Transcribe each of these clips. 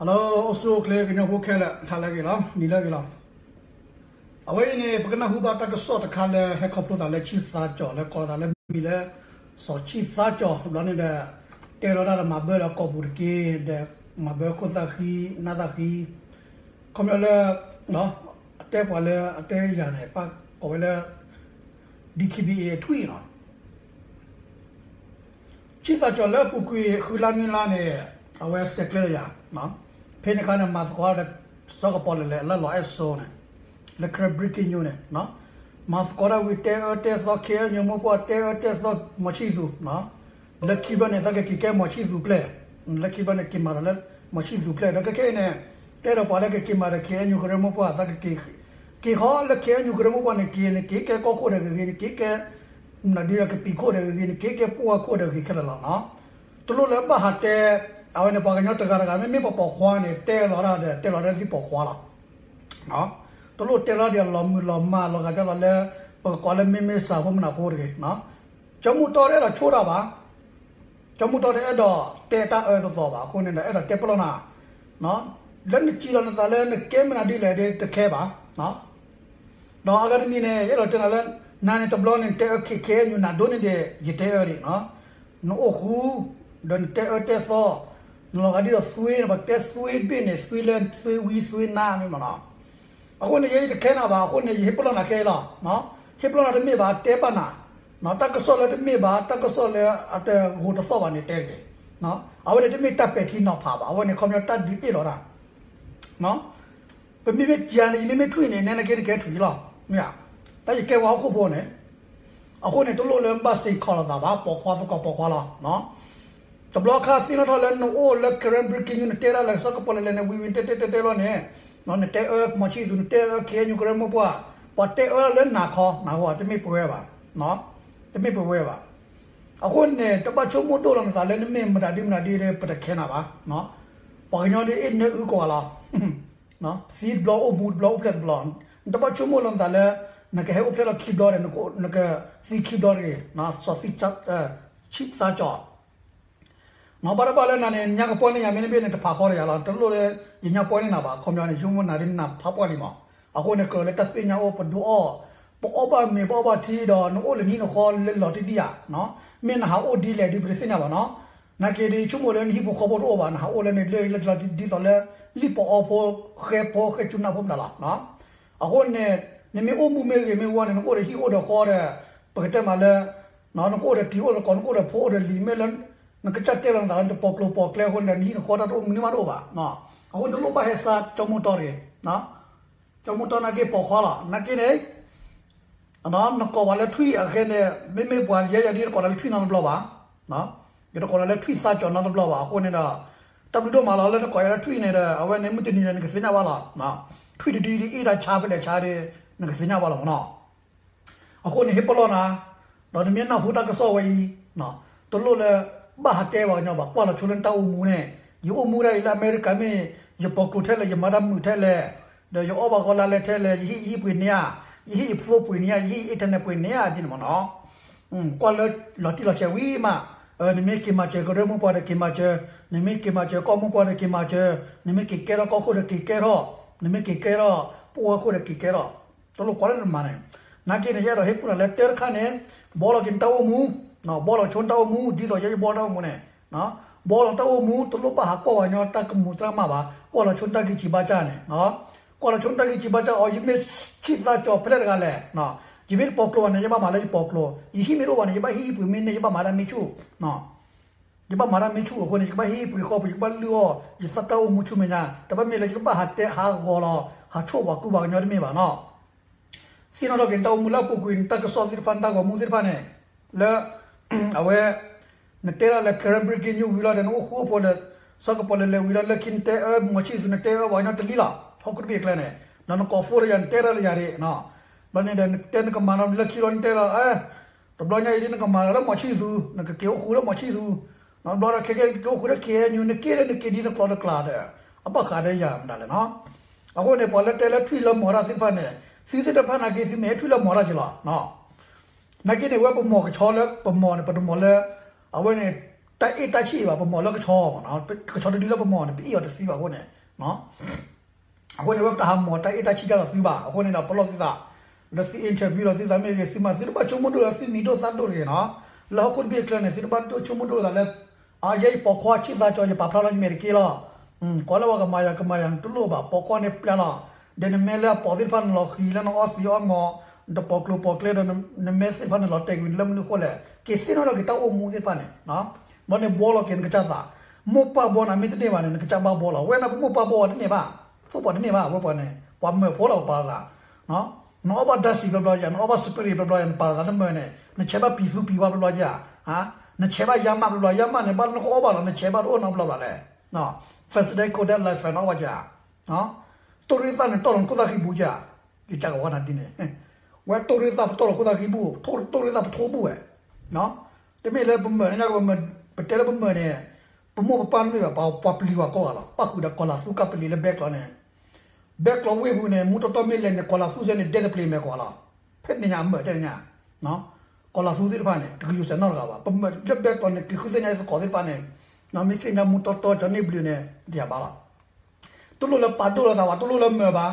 Hello အိၣ်ဆူၣ်အိၣ်ချ့ကညီဖိခဲလၢာ် ဟါလၢအဂ့ၤလီၤ နံၤလၢအဂ့ၤလီၤ. အဝဲအံၤန့ၣ် ပကနၢ်ဟူဘၣ်တၢ်ကစီၣ်တခါလၢဟဲခီဖျိသးလၢဆံသးကၠီၤ လၢကိးသးလၢမံၤလၢ စီၤဆံသးကၠီၤ တဘျီန့ၣ်ဒီး တဲလီၤတၢ်ဒီးမၤဘၢဒီးကိာ်ပူၤတက့ၢ် ဒီးမၤဘၢခိၣ်သၣ်ဃံ နၢ်သၣ်ဃံ ခီပညီလၢ အတဲပှၤလၢအတဲယၤန့ၣ် ပၣ်ကိးဝဲလၢ DKBA အထွံၣ်လီၤ. ဆံသးကၠီၤလၢအပူၤကွံာ်ဃုလါနွံလါန့ၣ် အဝဲဆဲးကျၢလၢယၤ, ဖဲန့ၣ်အခါန့ၣ် မၤသကိးဒီး စီၤကပီၤလဲၣ်လဲၣ် လၢလီၤအဲၣ်စိန့ၣ် လၢ Karen Breaking News န့ၣ် မၤသကိးတၢ်ဝံၤ တဲအၢတဲသီ KNU မိၢ်ပှၢ် တဲအၢတဲသီ မီၤဆံၣ်သူၤ လၢခံဘျီန့ၣ် သးကက့ၤကဲမီၤဆံၣ်သူၤပျဲၢ်, လၢခံဘျီန့ၣ် က့ၤမၤဒီးလၢမီၤဆံၣ်သူၤပျဲၢ် ဒီးခဲခဲအံၤန့ၣ် တဲဒီးပှၤလၢကက့ၤမၤဒီး KNU ကရၢမိၢ်ပှၢ် သးကက့ၤ က့ၤဃီလၢ KNU ကရၢမိၢ်ပှၢ်န့ၣ် က့ၤန့ၣ် က့ၤကဲကီၢ်ခိၣ်ဒီးဂ့ၤဂ့ၤန့ၣ် က့ၤကဲ နဒုးဒီးကပံာ်ခိၣ်ဒီးဂ့ၤဂ့ၤန့ၣ် က့ၤကဲပှၢ်ခိၣ်ဒီးဂ့ၤခဲလၢာ်လီၤ. တလိၣ်လၢဘၣ်ဟးတဲ အဝဲန့ၣ် ပှၤကညီတဂၤတဂၤ မ့မ့ၢ်ပပိာ်ခွါန့ၣ် တဲလီၤတၢ်ဒီး တဲလီၤတၢ်သ့ၣ်ပိာ်ခွါလီၤ. တလိၣ်တဲလီၤဒ်အလီၤမုၢ်လီၤမၢ်လီၤဂာ်ဒ်သိးလၢ ပကကိးလၢမ့မ့ၢ်စၢ်ဖိမုၢ်နၤဖိတဂ့ၤ. ကၠီမူတီတအဲၣ်ဒိးဆိၣ်တၢ်ဘၣ်, ကၠီမူတီတအဲၣ်ဒိးတဲတၢ်အၢသီသီဘၣ် အဃိန့ၣ်ဒီး အဲၣ်ဒိးတဲပလီၢ်နၤ လၢနစံးလီၤနသးလၢနကဲမနုၤဒ်လဲၣ်ဒီးတခဲဘၣ်. ဒီးအဂၤတမံၤန့ၣ် ယအဲၣ်ဒိးတဲနၤလၢ နၤန့ၣ်တဘျီန့ၣ် နတဲအၢ ခဲခဲညူ နၤဒိၣ်န့ၢ်ဒံး ယတဲအၢဒံး နအိၣ်ဃူ ဒီးနတဲအၢတဲသီ နလီၤဂာ်ဒ်ဒီးသွ့န့ၣ် ပတဲသွ့ဘ့ၣ်န့ၣ် သွ့လၢသွ့ဝံသွ့နါမ့ၢ်မနီၤ. အဃိန့ၣ် ယဲယတခဲနၤဘၣ် အဃိန့ၣ် ယဟ့ၣ်ပလီၢ်နၤခဲအံၤလီၤ. ဟ့ၣ်ပလီၢ်နၤတမ့ၢ်ဘၣ် တဲဘၣ်နၤ တၢ်ကစီၣ်လၢတမ့ၢ်ဘၣ် တၢ်ကစီၣ်လၢအတဂိာ်တသီၣ်ဘၣ်န့ၣ်တဲတဂ့ၤ. အဝဲန့ၣ်တမ့ၢ်တၢ်ပဲာ်ထံနီၤဖးဘၣ် အဝဲန့ၣ်ခီပညီတၢ်ဒုးအ့ၣ်လိာ်တၢ် ပမ့မ့ၢ်ကၢန့ၣ် ယမ့မ့ၢ်ထွံၣ်န့ၣ် နဲနက့ၤနကဲထွံၣ်လီၤ. မ့ၢ်ဧါ, တၢ်ယကဲဝဲဟီၣ်ခိၣ်ဖိန့ၣ်, အဃိန့ၣ် တလိၣ်လၢနဘၣ်စ့ၢ်ကီးလိာ်သးဘၣ် ပိာ်ခွါသကိးပိာ်ခွါလီၤ. တဘျီခါသ့ၣ်နီၣ်ထီၣ်လၢနအိၣ်လၢ Karen Breaking News နတဲဒၣ်လၢစီၤကပီၤလဲၣ်လဲၣ်န့ၣ် ဝံၤဝံၤ နတဲတဲတဲလီၤန့ၣ်, နတဲအၢမီၤဆံၣ်သူၤ နတဲအၢ ခဲညူ ကရၢမိၢ်ပှၢ်, ပှၤတဲအၢလၢနၤခီ နဟူဧါ တမ့ၢ်ပဝဲဘၣ်, တမ့ၢ်ပဝဲဘၣ်. အဃိန့ၣ် တဘၣ်ဆိကမိၣ်ဒိၣ်လီၤနသးလၢနမ့ၢ်မတၤဒ်မတၤဒ်ဒီး ပတခဲနၤဘၣ်. ပှၤကညီဒ်အ့ၣ်နၢအုၣ်ကီးလီၤ. သံတဘျီအိၣ်မူတဘျီအိၣ်ဖျဲၣ်တဘျီ, နတဘၣ်ဆိကမိၣ်လီၤနသးလၢ နကဟဲအိၣ်ဖျဲၣ်လီၤခံဘျီဒီး နကသံခံဘျီတဂ့ၤ, စီၤသံ ဆံသးကၠီၤ ဘၣ်တဘၣ်လၢနၤန့ၣ် ညါကပီၢ်န့ၢ်ယၤမ့ၢ်တဘ့ၣ်န့ၣ် တဖးဃီဒီးယၤလီၤ. တလိၣ်လၢ ယညါပီၢ်န့ၢ်နၤဘၣ် ခီပညီန့ၣ် ဆိကမိၣ်နၤဒ်နၤဖးပှၢ်လံမး. အဃိန့ၣ် ကြၢးလၢတၢ်သ့ၣ်ညါအိၣ် ပဒုးအီၣ်, ပအီၣ်ဘၣ်မ့ၤ ပအီၣ်ဘၣ်ထံဒီး နအိၣ်လၢနဟံၣ်နဃီလၢလီၤတံၢ်တံၢ်ဧါ. မ့ၢ်နဟးအိၣ်ဒ်လဲၣ်ဒ်ပတသ့ၣ်ညါဘၣ်နီၤ. နာ်က့ဒ်ဆိကမိၣ်လၢနဟံၣ်ဖိဃီဖိတအိၣ်ဘၣ် နဟးအိၣ်လၢန့ၣ်လၢလၢလီၤဒ်သိးလၢ လံၣ်ပအီဖိ ဃဲဖိ ဃဲကၠူနၢ်ဖိမတၤလီၤ. အဃိန့ၣ် နမ့ၢ်အိၣ်မူမ့ၢ်ဂ့ၤမ့ၢ်ဝီန့ၣ် နကအိၣ်ဒီးဟံၣ်အိၣ်ဒီးဃီဒီး ပကတဲမးလၢ နကအိၣ်ဒီးတံၤအိၣ်ဒီးကီး နကအိၣ်ဒီးဖိအိၣ်ဒီးလံၤ မ့ၢ်လၢ နကစၢ်တဲလီၤနသးလၢနတပိာ်ကျိၤပိာ်ကျဲအဃိန့ၣ်ဒီး နဟံၣ်နဃီတၢ်တအိၣ်မနုၤမးတအိၣ်ဘၣ်. အဃိန့ၣ်တလိၣ်ဘၣ်ဟဲစါကၠီမိၢ်တီတဂ့ၤ. ကၠီမိၢ်တီနာ်က့ပိာ်ခွါလီၤ. နာ်က့န့ၣ် နကိးပှၤလၢထွံၣ်အဃဲန့ၣ် မ့မ့ၢ်ပှၤယဲယၤဒ်တကိးနၤလၢထွံၣ်နီတဘျီဘၣ်. ယတကိးနၤလၢထွံၣ်သးကၠီၤနီတဘျီဘၣ်. အဃိန့ၣ်ဒီး တၢ်ဘျုးဒိၣ်မးလီၤလၢနကိးယၤလၢထွံၣ်န့ၣ်ဒီး အဝဲန့ၣ်မုၢ်တနံၤဒီးနကသ့ၣ်ညါဘၣ်လီၤ. ထွံၣ်တဒုဒ်အ့ၣ်တၢ်ဆါဖဲလဲၣ်ဆါဒီး နကသ့ၣ်ညါဘၣ်လီၤမနီၤ. အဃိန့ၣ်ဟ့ၣ်ပလီၢ်နၤ, ဒီးနမ့ၢ်နၢ်ဟူတၢ်ကစီၣ်ဝဲအံၤ, တလိၣ်လၢ ဘၣ်ဟးတဲပှၤကညီဘၣ် ကွၢ်လီၤဆိလၢနတၢ်အိၣ်မူန့ၣ်, ယအိၣ်မူဒၣ်အံၤလၢအမဲရကၤမ့ၢ် ယပိာ်ကျိၤထဲလဲၣ် ယမၤတၢ်မုာ်ထဲလဲၣ်, ဒီးယအီၣ်ဘၣ်ဂီၤလါလဲထဲလဲၣ် ယဟံၣ်ယဟံၣ်ပှ့ၤန့ၢ်ဧါ, ယဟံၣ်ယဖိပှ့ၤန့ၢ်ဧါ ယဟံၣ်ယအ့ၣ်ထဲန့ၣ်ပှ့ၤန့ၢ်ဧါဒ်န့ၣ်မနီၤ. ကွၢ်လၢလီၤတံၢ်လီၤဆဲးဝံၤမး, နမ့ၢ်က့ၤမၤစၢၤကရၢမိၢ်ပှၢ်ဒီးက့ၤမၤစၢၤ, နမ့ၢ်က့ၤမၤစၢၤကီၢ်မိၢ်ပှၢ်ဒီးက့ၤမၤစၢၤ, နမ့ၢ်က့ၤကဲထီၣ်ကီၢ်ခိၣ်ဒီးက့ၤကဲထီၣ်, နမ့ၢ်က့ၤကဲထီၣ်ပှၢ်ခိၣ်ဒီးက့ၤကဲထီၣ်, တလိၣ်ကွၢ်လၢနမၤန့ၣ်. နာ်က့န့ၣ် ယအဲၣ်ဒိးဟ့ၣ်ကူၣ်နၤလၢတၢ်တခါန့ၣ်, ဘှီလီၤက့ၤနတၢ်အိၣ်မူ, ဘှီလီၤဆိနတၢ်အိၣ်မူ ဒ်သိးယဲယဘှီတၢ်အိၣ်မူန့ၣ်, ဘှီလီၤတၢ်အိၣ်မူ တလိၣ်ဘၣ်ဟးကွၢ်ပှၤကညီတၢ်ကမူးတၢ်ကမၣ်ဘၣ်, ကွၢ်လီၤဆိနတၢ်ဂံၢ်စၢ်ဘါစၢ်န့ၣ်, ကွၢ်လီၤဆိနတၢ်ဂံၢ်စၢ်ဘါစၢ်အီၤ ယမ့ၢ်ဆံၣ်သးကၠီၤဖဲလဲၣ်တဂၤလဲၣ်, ယမ့ၢ်တပိာ်ကျိၤဘၣ်န့ၣ် ယဘၣ်မၤလၢယပိာ်ကျိၤ, ယဟံၣ်မ့ၢ်တအိၣ်ဘၣ်န့ၣ် ယဘၣ်ဟံၣ်ယပှ့ၤမ့ၢ်န့ၢ် ယဘၣ်မၤတၢ်မ့ၢ်ဆူၣ် ယဘၣ်မၤတၢ်မ့ၢ်ဆူၣ်အဃိန့ၣ် ယကဘၣ်ဟ့ၣ်ပှ့ၤဃီပှ့ၤ ယကဘၣ်လုၢ်အီၣ် ယသးတၢ်အိၣ်မူဆူမဲာ်ညါ, တဘၣ်မ့ၢ်လၢယကဘၣ်ဟးတဲဟးဂီၤလီၤ ဟးဆိၣ်ပှၤကူပှၤကညီတမ့ၢ်ဘၣ်နီၤ. သ့ၣ်နီၣ်ထီၣ်က့ၤနတၢ်အိၣ်မူလၢအပူၤကွံာ် နတၢ်ကစီၣ်သ့ၣ်တဖၣ် နတၢ်ဂီၤမူသ့ၣ်တဖၣ်န့ၣ်, လၢ အဝဲ နတဲဒၣ်လၢ Karen Breaking News ဝံၤလီၤဒီး နအိၣ်ဃူအိၣ်ဖိးဒီး စီၤကပီၤလဲၣ်လဲၣ်ဝံၤလီၤ လၢခံနတဲအၢမီၤဆံၣ်သူ နတဲအၢပှၤကညီတလံၤလီၤ ဟီၣ်ခိၣ်တဘ့ၣ်အကျဲန့ၣ်, ဒီးနကိး phone ဒီးယၤ နတဲဒၣ်လၢယၤဒၣ်, ဘျီန့ၣ်ဒီး နတဲနကမၤလီၤလၢခံလီၤ နတဲလီၤ တဘျီညါအံၤဒ်နကမၤလီၤလၢမီၤဆံၣ်သူ နကက့ၤအိၣ်ဃူလၢမီၤဆံၣ်သူ, ဘျီဒီးခဲကဲက့ၤအိၣ်ဃူလၢ KNU နက့ၤလၢနက့ၤဒ်နကျိၤနကျဲဒီး အဘၣ်ဃးဒီးယၤမတၤလဲၣ်နီၤ. အဃိန့ၣ် ပှၤလၢတဲလၢထွံၣ်လၢမီၤတၢ်သ့ၣ်တဖၣ်န့ၣ် သုသ့ၣ်တဖၣ်နာ်က့ သုမ့ၢ်ထွံၣ်လၢမီၤတၢ်က့ၤလီၤ. နာ်က့န့ၣ် ဝဲပမီၤကဆီလၢပမီၤန့ၣ် ပတမီၤလၢ အဝဲန့ၣ် တၢ်အ့ၣ်တၢ်ဆံၣ်ဘၣ် ပမီၢ်လၢကဆီမး, ကဆီတဒုလၢပမီၢ်န့ၣ် ပအ့ၣ်အီၤတသံဘၣ်အဃိန့ၣ်, အဃိန့ၣ် ဝဲပတဟးမီၢ်တၢ်အ့ၣ်တၢ်ဆံၣ်တၢ်လီၤသုဘၣ်. အဃိန့ၣ်ဒီး ပလီၢ်သုသး လၢသု interview လီၤသုသးမ့ၢ်ဂ့ၤ, သုမၤသုတဘၣ်ဆိကမိၣ်ဒိၣ်လၢသုမံၤဒိၣ်သၣ်ဒိၣ်တဂ့ၤနီၤ. လၢဟီၣ်ခိၣ်တဘ့ၣ်အကျဲန့ၣ် သုတဘၣ်ဒိၣ်ဆိကမိၣ်ဒိၣ်လၢသးလၢ အယဲယပိာ်ခွါဆံၣ်သးကၠီ ယပာ်ဖျါလီၤယမဲာ်တက့ၢ်လီၤ. ကိးလၢပှၤကမၤယၤကမၤယၤန့ၣ်တလိၣ်ဘၣ်. ပိာ်ခွါန့ၣ်ပျဲလီၤ, ဒီးနမဲလၢအပိာ်သ့ၣ်တဖၣ်န့ၣ်လီၤဃံၤလၢနအီသံးအီမီၤ, နပိာ်ကျိၤပိာ်ကျဲဒီး နမဲသ့ၣ်တဖၣ်န့ၣ်လီၤတဲာ်ကွံာ်လၢမနုၤအဃိလဲၣ်. က့ၤသ့ၣ်နီၣ်ထီၣ်က့ၤတၢ်အိၣ်မူသ့ၣ်တဖၣ်န့ၣ်, ဘျီန့ၣ်ဘှီလီၤက့ၤနကစၢ်သး, မိၢ်ပၢ်ဘှီနၤမ့ၢ်တန့ၢ်ဘၣ်န့ၣ် နကစၢ်ဘၣ်ဘှီလီၤ. ဝဲန့ၣ်ပမိၢ်ပၢ်ဘှီအီၤတန့ၢ်ဘၣ်, သိၣ်ပှၤတန့ၢ်ဘၣ်, ဝဲပှၤန့ၣ် ပှၤမၢၢ်ဖိလီၤပှၤပာ်လီၤသး နအီၣ်ဘၣ်ဓာတ်ဆီဘျီဘျီယၤ, နအီၣ်ဘၣ် spray ဘျီဘျီယၤ, နပာ်လီၤသးနမၢၢ်န့ၣ်, နဆဲးဘၣ်ပံၤသူပံၤဝါဘျီဘျီယၤ, နဆဲးဘၣ်ယါမးဘျီဘျီ, ယါမးန့ၣ် ဘၣ်နကအီၣ်ဘၣ်လီၤ, နဆဲးဘၣ်တအိၣ်နီတဘျီဘျီလဲၣ်. President Kodak Lifestyle နအီၣ်ဘၣ်ယၤ, တိၢ်ရ့ၣ်သၣ်န့ၣ် တီၢ်လီၤနခိၣ်သၣ်ဃံဘူယၤ, ယကးကဝီနၤဒ်န့ၣ်, ဝဲတိၢ်ရ့ၣ်သၣ်ပတီၢ်လီၤခိၣ်သၣ်ဃံဘူ, တိၢ်ရ့ၣ်သၣ်ပထိဘူဝဲ, တမ့ၢ်လၢပမၢၢ်န့ၣ် ပတဲလၢပမၢၢ်န့ၣ်, ပမိၢ်ပပၢ်တမ့ၢ်ဘၣ်, ပှၤပျံၤဝဲကိးဂၤလီၤ. ပၣ်ဃုာ်ဒီးကီၤလၤသူကးပလံၤလၢဘဲကျိးန့ၣ်, ဘဲကျိးဝ့ၢ်ပူၤန့ၣ် မူတီတီမ့ၢ်လဲၤန့ၣ် ကီၤလၤသူစ့ၢ်န့ၣ် ဒဲတပျ့ၤမဲာ်ကွၢ်လီၤ. ဖဲန့ၣ်ညါအမၢၢ်တဲညါ, ကီၤလၤသူသ့ၣ်တဖၣ်န့ၣ် တကယူၤစဲးနီတဂၤဘၣ်. ပမၢၢ်လၢဘဲကျိးန့ၣ် က့ၤဃုသ့ၣ်ညါသကိးသ့ၣ်တဖၣ်န့ၣ်, မ့ၢ်သ့ၣ်ညါမူတီတီကၠီန့ၣ်ဘျုးန့ၣ် တယၤဘၣ်လီၤ. တလိၣ်လၢပာ်ဒိၣ်လီၤသးဘၣ်, တလိၣ်လၢမၢၢ်ဘၣ်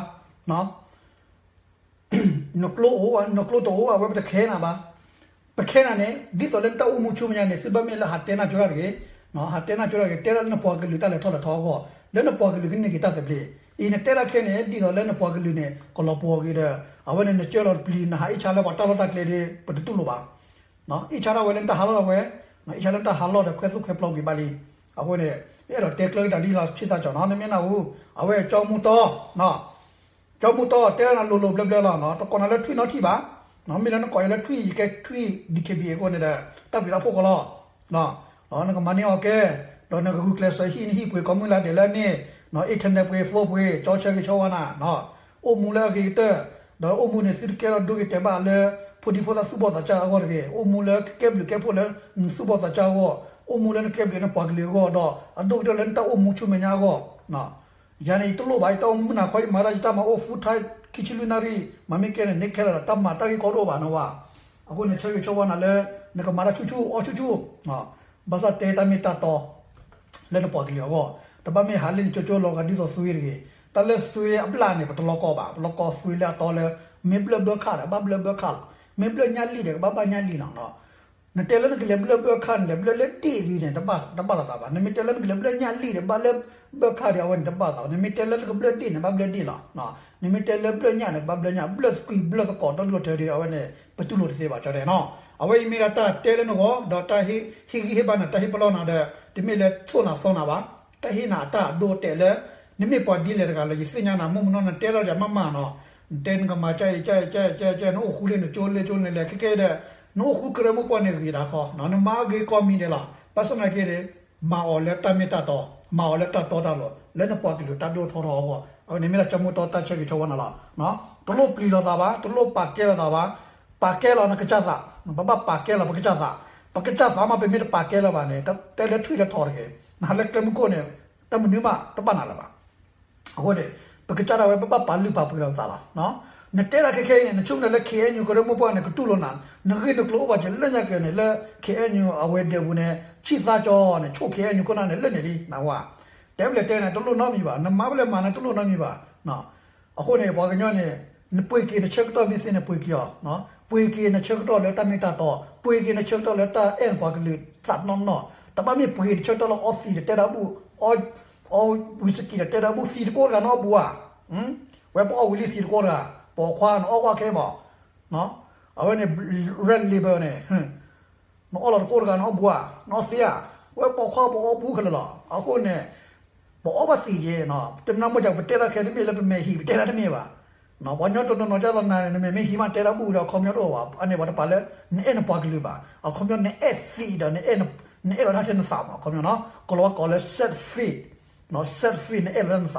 နကျိအိၣ်, နကျိတအိၣ်ဘၣ်ဝဲ ပတခဲနၤဘၣ်. ပခဲနၤန့ၣ် ဒ်သိးလၢနတၢ်အိၣ်မူဆူမဲာ်ညါန့ၣ် သုတဘၣ်မ့ၢ်လၢဟးတဲနၢ်ကၠိတၢ်တဂ့ၤ, ဟးတဲနၢ်ကၠိတၢ်တဂ့ၤ, တဲဒၣ်လၢနပှၤကလုာ်တၢ်လဲၤထီၣ်လဲၤထီအဂီၢ်, လၢနပှၤကလုာ်ကန့ၢ်က့ၤတၢ်သဘျ့. အံၤနတဲဒၣ်ခဲန့ၣ် ဒ်သိးလၢနပှၤကလုာ်န့ၣ် ကလီၤပှီၤက့ၤဒီး အဝဲန့ၣ်နကၢလီၤတပျံၤ နဟးအ့ၣ်ဆါလၢပှၤတၢ်လီၢ်တၢ်ကျဲဒီး ပတတူၢ်လိာ်ဘၣ်. အ့ၣ်ဆါထီၣ်ဝဲလၢနတၢ်ဟးလီၢ်ထီၣ်ဝဲ, အ့ၣ်ဆါလၢနတၢ်ဟးလီၢ်ဒီးခွဲသူၣ်ခွဲပျီကွံာ်ဘၣ်လံ. အဃိန့ၣ် အဲၣ်ဒိးတဲကျၢၤကဒါလံလီၤ ဆံၣ်သးကၠီနီၤ, နမ့ၢ်နၢ်ဟူ, အဝဲကၠီမူတီ ကၠီမူတီတဲနၤလိၤလိၤဘျၢဘျၢလီၤ, တကိးနၤလၢထွံၣ်နီထံၣ်ဘၣ်. မ့ၢ်လၢနကိးယၤလၢထွံၣ် ယကဲထွံၣ် DKBA အဃိန့ၣ်ဒီး တၢ်ပျံၤတၢ်ဖုၣ်ကီးလီၤ. နကမၤန့ၢ်အီၤကဲ, ဒီးနကဂုာ်ကျဲးစၢးဟံၣ်နဟံၣ်ပှ့ၤ ကိးမုၢ်လၢ်ဒဲးလၢန့ၣ်, internet ပှ့ၤ phone ပှ့ၤ ကၠီဆၢဂ့ၤဆီဝါနၤ, အိၣ်မူလၢအဂ့ၤကတၢၢ်, ဒီးအိၣ်မူန့ၣ်သုတကဲထီၣ်ဒိဂ့ၤတဲာ်ဘၣ်လၢ ဖိဒံဖိသၣ်သူၣ်ဘီၣ်သးစၢ်အဂီၢ်တဂ့ၤ, အိၣ်မူလၢကကဲဘျုးကဲဖှိၣ်လၢနသူၣ်ဘီၣ်သးစၢ်အဂီၢ်, အိၣ်မူလၢနကဲဘျုးနပှၤကလုာ်အဂီၢ်ဒီး အဒိၣ်ကတၢၢ်လၢနတၢ်အိၣ်မူဆူမဲာ်ညါအဂီၢ် ယၤန့ၣ် ယတလိၣ်ဘၣ် ယတၢ်အိၣ်မူမုၢ်နၤခီ ယမၤတၢ်ယတၢ်မၤအိၣ် full time ခံဆံလွံၢ်နၣ်ရံၣ်, မ့မ့ၢ်ကဲန့ၣ် န့ၣ်ခဲလၢာ်ဒီး တၢ်မၤတၢ်ဂ့ၢ်ကီဒိၣ်ဘၣ်နဝဲ. အဃိန့ၣ် ဆၢဂ့ၤဆၢဝါနၤလၢ နကမၤတၢ်ဆူၣ်ဆူၣ်အီၣ်ဆူၣ်ဆူၣ်, ဘၣ်ဆၣ်တဲတၢ်မ့ၢ်တၢ်တီ လၢနပှၤကလုာ်အဂီၢ်, တဘၣ်မ့ၢ်ဟးလၢနကၠိကၠိလီၤဂာ်ဒ်သိးသွံၣ်တဂ့ၤ. တၢ်လၢသွံၣ်အဘျၣ်န့ၣ် ပတလီၤကီဘၣ်, ပလီၤကီသွံၣ်လၢအတီလၢ မ့ၢ်ဘျၢၣ်ဘၢခၣ်ဒီး ဘၣ်ဘျၢၣ်ဘၢခၣ်လီၤ. မ့ၢ်ဘျၢၣ်ညၣ်လံၣ်ဒီး ကဘၣ်ဘၣ်ညၣ်လံၣ်လီၤ. နတဲလၢနကလဲၤဘျၢၣ်ဘၢၣ်ခၣ်န့ၣ် လဲၤဘျၢၣ်လၢဒ့ၣ်လံန့ၣ် တဘၣ်လီၤသးဘၣ်. နမ့ၢ်တဲလၢနကလဲၤဘျၢၣ်ညၣ်လံၣ်ဒီး ဘၣ်လၢဘၢၣ်ခၣ်ဒီး အဝဲန့ၣ်တဘၣ်လီၤသးဘၣ်. နမ့ၢ်တဲလၢနကဘျၢၣ်ဒ့ၣ်န့ၣ် ဘၣ်ဘျၢၣ်ဒ့ၣ်လီၤ. နမ့ၢ်တဲလၢဘျၢၣ်ညၣ်န့ၣ် ဘၣ်ဘျၢၣ်ညၣ်, ဘျၢၣ်သကွံာ်ဘျၢၣ်သကိး ဒီဒူၣ်ဒီထၢဒီး အဝဲန့ၣ် ပတူၢ်လိာ်တသ့ဘၣ် ကၠီတဲနီၤ. အဝဲအံၤမ့ၢ်ဒၣ်တၢ်တဲလၢနဂီၢ် ဒီးတၢ်ဟ့ၣ်ဂံၢ်ဟ့ၣ်ဘါနၤ တၢ်ဟ့ၣ်ပလီၢ်နၤဒီး တမ့ၢ်လၢသိၣ်နၤသီနၤဘၣ်. တၢ်ဟ့ၣ်နၤအတၢ်အဒိအတဲာ်လၢ နမ့ၢ်ပှၤဒ်လဲၣ်တဂၤလၢ ယသ့ၣ်ညါနၤ မုၢ်မနီၤ နတဲလီၤယၤမးမးနီၤ. နတဲနကမၤကၢအံၤ ကၢအံၤ ကၢအံၤ ကၢအံၤ နအိၣ်ဃူလၢနကၠိလၢကၠိန့ၣ်လဲၣ် ခဲကဲဒီး နအိၣ်ဃူကရၢမိၢ်ပှၢ်န့ၣ်ဂ့ၤဒၣ်ဃီ, နမၤအဂ့ၤကီမံၤဒဲးလီၤ. ဘၣ်ဆၣ်သနာ်က့န့ၣ် မၤအီၤလၢတၢ်မ့ၢ်တၢ်တီ, မၤအီၤလၢတၢ်တီတၢ်လိၤ လၢနပှၤကလုာ်တၢ်ဒိၣ်ထီၣ်ထီၣ်အဂီၢ်, အဝဲန့ၣ်မ့ၢ်ဒၣ်ကၠီမူတီတၢ်ဆၢဂ့ၤဆၢဝါနၤလီၤ. တလိၣ်ပျံၤလီၤသးဘၣ်, တလိၣ်ပာ်ကဲလီၤသးဘၣ်, ပာ်ကဲလီၤနကစၢ်သး, ပဘၣ်ပာ်ကဲလီၤပကစၢ်သး, ပကစၢ်သးမး ပမ့ၢ်တပာ်ကဲလီၤဘၣ်န့ၣ် တဲလၢထွံၣ်လၢထီတဂ့ၤ, နဟးလၢကျဲမုၢ်ခိၣ်န့ၣ် တၢ်မနုၤမးတဘၣ်နၤလၢၤဘၣ်. အဃိန့ၣ် ပကစၢ်ဒၣ်ဝဲ ပဘၣ်ပာ်လုၢ်ပာ်ပှ့ၤလီၤပသးလီၤ. နတဲဒၣ်ခဲခဲအံၤန့ၣ် နဆိကမိၣ်လၢ KNU ကရၢမိၢ်ပှၢ်န့ၣ် ကတူၢ်လိာ်နၤ, နဂ့ၢ်နကျိၤအိၣ်ဘၣ်စၢၤလၢညါက့ၤန့ၣ် လၢ KNU အဝဲၤဒၢးပူၤန့ၣ် ဆံၣ်သးကၠီန့ၣ် ဆိၣ် KNU ခိၣ်နၢ်န့ၣ် လၢန့ၣ်လံ နဝဲ. တဲပလဲၤတဲန့ၣ် တလိၣ်နီတမံၤဘၣ်, နမၤပလဲၤမၤန့ၣ် တလိၣ်နီတမံၤဘၣ်. အဃိန့ၣ် ပှၤကညီန့ၣ် နပှ့ၤက့ၤနဆၢကတီၢ်မ့ၢ်သ့န့ၣ် ပှ့ၤက့ၤအီၤ, ပှ့ၤက့ၤနဆၢကတီၢ်လၢတၢ်မ့ၢ်တၢ်တီ, ပှ့ၤက့ၤနဆၢကတီၢ်လၢတၢ်အဲၣ်နပှၤကလုာ်သးနီၢ်နီၢ်, တဘၣ်မ့ၢ်ပှ့ၤနဆၢကတီၢ်လၢအီသံးဒီးတဲတၢ်ဘူၣ်, အီ အီဝံၤစကံးဒီးတဲတၢ်ဘူၣ် သံးတကိးတဂၤနအီၣ်ဘူးဧါ, ဝဲပအီၣ်ဝံၤလံသံးတကိးတဂၤ, ပိာ်ခွါနအီၣ်ကွၢ်ခဲမး, အဝဲန့ၣ် red label န့ၣ် နအီၣ်လီၤတကိးတဂၤ နအီၣ်ဘူးဧါ, နအီၣ်သ့ဧါ, ဝဲပိာ်ခွါပအီၣ်ဘူးခဲလၢာ်လီၤ. အဃိန့ၣ် ပအီၣ်ဘၣ်သံးယဲ, တမနၤမိၢ်က ပတဲတၢ်ခဲတမ့ၢ်လၢပမဲာ်ဟံး ပတဲတၢ်တမ့ၢ်ဘၣ်. ပှၤကညီတနီၤနီၤဒ်သိးနၤန့ၣ် နမဲာ်မ့ၢ်ဟံးမးတဲတၢ်ဘူၣ်ဒီး အခီပညီတအိၣ်ဘၣ်, အန့ၣ်ပှၤတပာ်လၢ နအဲၣ်နပှၤကလုာ်ဘၣ်, အခီပညီနအဲၣ်သံးဒီး နအဲၣ်လီၤတၢ်ထဲနသးမး အခီပညီနီၤ, ကိးလီၤဝဲကိးလၢ selfish, selfish နအဲၣ်လီၤတၢ်နသးလီၤ.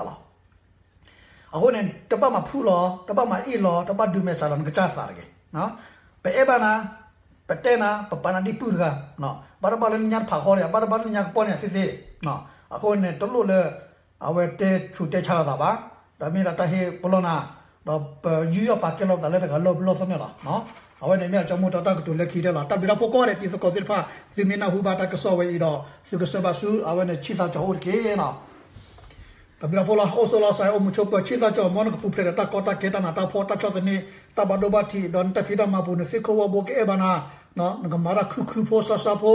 အဃိန့ၣ် တဘၣ်မၤဖှူလီၤ, တဘၣ်မၤအ့ၣ်လီၤ, တဘၣ်ဒုးမဲာ်ဆှးလီၤ နကစၢ်သးတဂ့ၤ. ပအဲၣ်ဘၣ်နၤ, ပတဲနၤ, ပပာ်နၤဒ်ပုၢ်တဂၤ, ဘၣ်တဘၣ်လၢနညါတဖးဃီလံ, ဘၣ်တဘၣ်လၢနညါကပီၢ်န့ၣ်သ့သ့. အဃိန့ၣ် တလိၣ်လၢ အဝဲတဲဆူးတဲဆါလိာ်သးဘၣ်, ဒီးမ့ၢ်ဒၣ်တၢ်ဟ့ၣ်ပလီၢ်နၤ, ဒီးပယူးယီၣ်ပာ်ကဲလီၤပသးလၢတဂၤလၢပလီၢ်သီန့ၣ်လီၤ. အဝဲန့ၣ်မ့ၢ်အကၠီမူတီတၢ်ကတိၤလၢခံကတၢၢ်လီၤ. တၢ်ဘျုးတၢ်ဖှိၣ်ကိးဂၤဒဲး တံၤသကိးသ့ၣ်တဖၣ် သုမ့ၢ်နၢ်ဟူဘၣ်တၢ်ကစီၣ်ဝဲအံၤဒီး သုကဆှၢဘၣ်ဆူအဝဲန့ၣ် ဆံသးကၠီၤအိၣ်တက့ၢ်နီၤ. တၢ်ဘျုးတၢ်ဖှိၣ်လီၤ. အိၣ်ဆိးလီၤစဲး အိၣ်မူဆိးပၢၤ ဆံသးကၠီၤ မ်နကပူၤဖျဲးဒီးတၢ်ကီတၢ်ခဲ တၢ်နးတၢ်ဖှီၣ် တၢ်ဆီၣ်သနံး တၢ်ဘၣ်ဒိဘၣ်ထံး ဒီးနတၢ်ဖံးတၢ်မၤပူၤ နသ့ၣ်ခိၣ်ဝီဘိကအဲၣ်ဘၣ်နၤ နကမၤတၢ်ခုၣ်ခုၣ်ဖိစီစီဖိ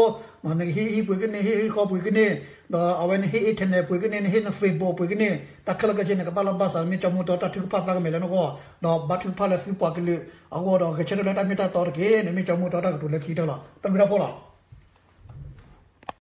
နကဟ့ၣ်အံၤပှ့ၤကန့ၢ် ဟ့ၣ်အံၤဃီပှ့ၤကန့ၢ် ဒီးအဝဲနဟ့ၣ် internet ပှ့ၤကန့ၢ် နဟ့ၣ်န Facebook ပှ့ၤကန့ၢ် တၢ်ခဲလၢာ်ခဲဆ့န့ၣ် ကဘၣ်လီၢ်ဘၣ်စး မ့ၢ်ကၠီမူတီတၢ်ထုကဖၣ်သးကမဲာ်လၢနဂီၢ် ဒီးဘါထုကဖၣ်လၢသုပှၤကလုာ်အဂီၢ်ဒီး ဂဲၤဆၢထၢၣ်လၢတၢ်မ့ၢ်တၢ်တီတက့ၢ်န့ၣ် မ့ၢ်ကၠီမူတီတၢ်ကတိၤလၢခံကတၢၢ်လီၤ. တၢ်ဘျုးတၢ်ဖှိၣ်လီၤ.